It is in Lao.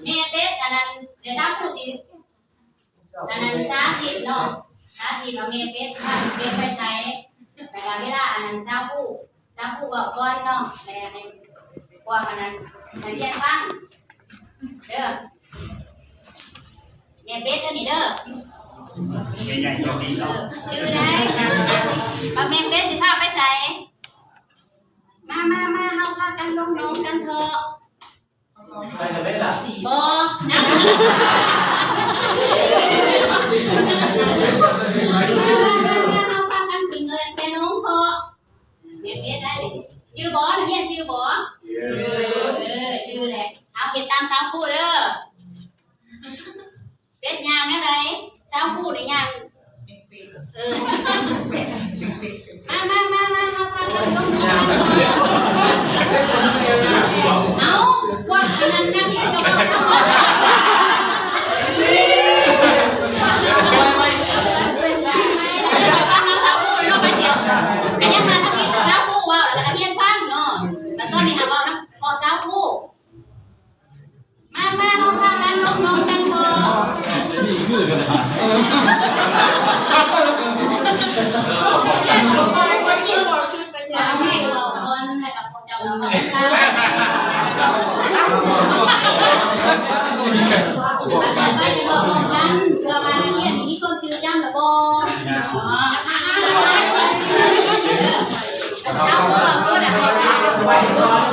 ແມ່ເປັດ ອັນນັ້ນ ດຽວສາວຜູ້ຊິ ອັນນັ້ນ ສາທິດເນາະ ສາທິດວ່າແມ່ເປັດ ພາແມ່ເປັດໄປໃສ ແຕ່ວ່າເວລາ ອັນນັ້ນ ສາວຜູ້ ສາວຜູ້ເວົ້າກ່ອນເນາະ ແລ້ວໃຫ້ພວກ ອັນນັ້ນ ນັກຮຽນຟັງເດີ. ແມ່ເປັດເດີນີ້ເດີ ໃຫຍ່ໆ ເຈົ້ານີ້ເນາະ ຈື່ໄດ້ ວ່າແມ່ເປັດຊິພາໄປໃສ. ມາ ມາ ມາ ເຮົາພາກັນລົງໜອງກັນເຖາະ. ໄປກັນເລີຍລະ ບໍ່ ມາ ມາ ມາ ເຮົາພາກັນຂຶ້ນເລີຍ ແມ່ໜອງເຖາະ. ແມ່ເປັດໄດ້ ຈື່ບໍ່ ນັກຮຽນຈື່ບໍ່? ຈື່ ເອີ ຈື່ແຫຼະ ເອົາເຮັດຕາມສາວຜູ້ເດີ. ເປັດຍ່າງແນວໃດ? ສາວຜູ້ໄດ້ຍ່າງ ເອີ ມາ ມາ ມາ ມາ ເຮົາພາກັນລົງ ເອົາ ພວກອັນນັ້ນນັກຮຽນກໍເວົ້ານຳ ອັນນີ້ມາທາງນີ້ ສາວຜູ້ເວົ້າ ແລ້ວກໍນັກຮຽນຟັງເນາະ ແລ້ວຕອນນີ້ຫາເວົ້ານຳ ເພາະສາວຜູ້ ມາ ມາ ເຮົາພາກັນລົງນອນກັນເຖາະ. ເພື່ອວ່ານັກຮຽນມີຄວາມຈື່ຈຳລະບໍ່? ເນາະ ເຮົາບໍ່ເວົ້າໂພດອະ.